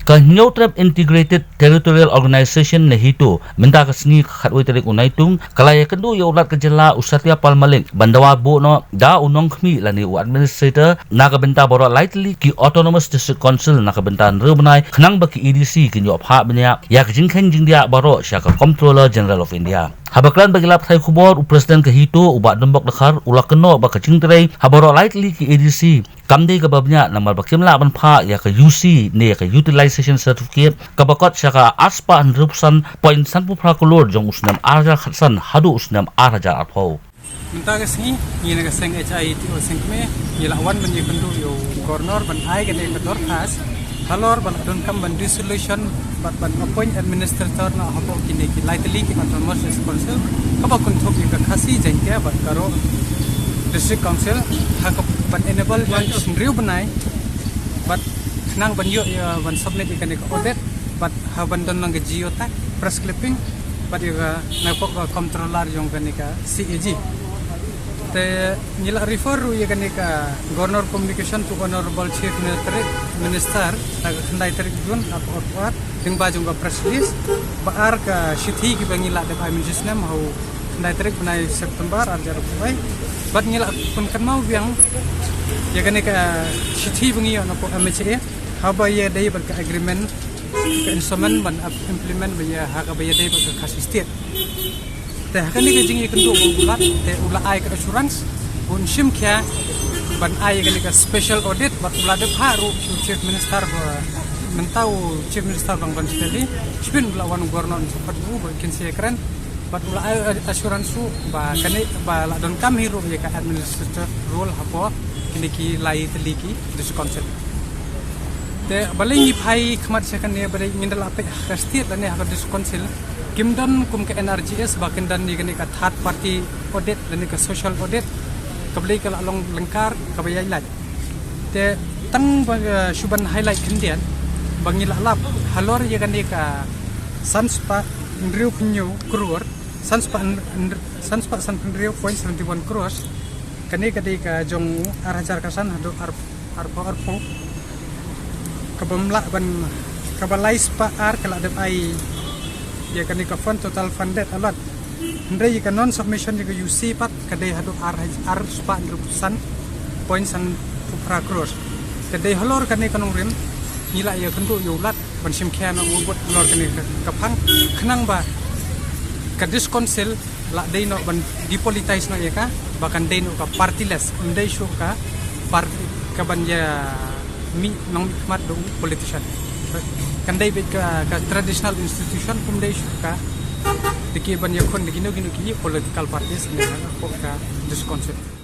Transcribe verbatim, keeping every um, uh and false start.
Ka Hynñiewtrep Integrated Territorial Organization ne HITO, mynta ka sngi ka khatwei tarik u Naitung, ka la ïakynduh ïa u Lat ka jylla u Satya Pal Malik ban dawa buh noh da u nongkhmih lane u administrator na ka bynta baroh lai tylli ki Autonomous District Council na ka bynta hynriew bnai, khnang ba ki ADC kin ïoh phah bniah ïa ka jingkheiñ jingdiah baroh sha ka Comptroller General of India. Haba kren bad ki lad pathai khubor, u President ka HITO u Bah Dumbok Dkhar u la kynnoh ba ka jingtrei ha baroh lai tylli ki ADC kam dei kaba bniah namar ba kim lah ban phah ïa ka UC ne ïa ka Utilization Certificate kaba kot sha ka arspah hynriewphew san point sanphew phra klur jong u snem ar hajar khatsan haduh u snem ar hajar arphew. Mynta ka sngi, ngi na ka seng HITO Sengkmie, ngi la wan ban ïakynduh ïa u Governor ban ai kane ka dorkhas halor ba la donkam ban dissolution bad ban appoint administrator na hapoh kine ki lai tylli ki Autonomous District Council, kaba kynthup ïa ka Khasi, Jaiñtia bad Garo District Council, ha ka ban enable ïa hynriew bnai bad khnang ban ïoh ïa ban submit ïa kane ka audit bad ha ban don lang ka geotag, press clipping bad ïa ka na pok ka Comptroller jong kane ka CAG. Te ngi la refer ruh ïa kane ka Governor Communication to Honorable Chief Minister, Minister, ha ka khyndai tarik Jun, arphew arphew ar, lyngba jong ka press release, ba ar ka shithi kiba ngi la dep ai mynjur snem ha u khyndai tarik bnai September, ar hajar arphew wei. Bad ngi la pynkynmaw biang ïa kane ka shithi ba ngi ïoh na pok MHA, haba ïadei bad ka agreement, ka instrument ban ap-, implement ba ïa ha kaba ïadei bad ka Khasi State. Te ha kane ka jingïakynduh bad u Lat, te u la ai ka assurance ba un shim khia ban ai kane ka special audit bad u la dep phah ruh sha u Chief Minister ba mynta u Chief Minister ba ngi ban sdang, shibun ba la wan u Governor, un sa khot u ba kin sa ïakren bad u la ai assurance ruh ba kane ba la donkam hi ruh ïa ka administrator role hapoh kine ki lai tylli ki District Council. Te balei ngi phai khmat sha kane, balei ngin da la peit ha ka state lane ha ka District Council, kim don kum ka NRGS ba kin don ïa kane ka third party audit lane ka social audit, ka balei ka la long lyngkar, kaba ïai lait. Te tang ba, eh, shu ban highlight khyndiat ba ngi la lap halor ïa kane ka san spah hynriew phew hynñiew crore, san spah hynr-, hynr-, san spah san phew hynriew point seventy one crores. Kane ka dei ka jong ar hajar khatsan haduh ar, arphew arphew. Kaba ym lah ban, kaba lai spah ar ka la dep ai ïa kane ka fund, total funded allot. Hynrei ïa ka non submission ïa ka UC pat ka dei haduh ar, ar spah hynriew phew san point sanphew phra crore. Te dei halor kane ka nongrim ngi la ïakynduh ïa u Lat ban shim khia na u bud halor kane ka, ka phang, khnang ba ka District Council lah dei noh ban depolitise noh ïa ka, ba kan dei noh ka partyless, ym dei shuh ka party ka ban ïa mih nongmihkhmat da u politician. Kan dei beit ka, ka traditional institution, ym dei shuh ka da ki ban ïakhun da kino kino ki political parties ne ha ka District Council.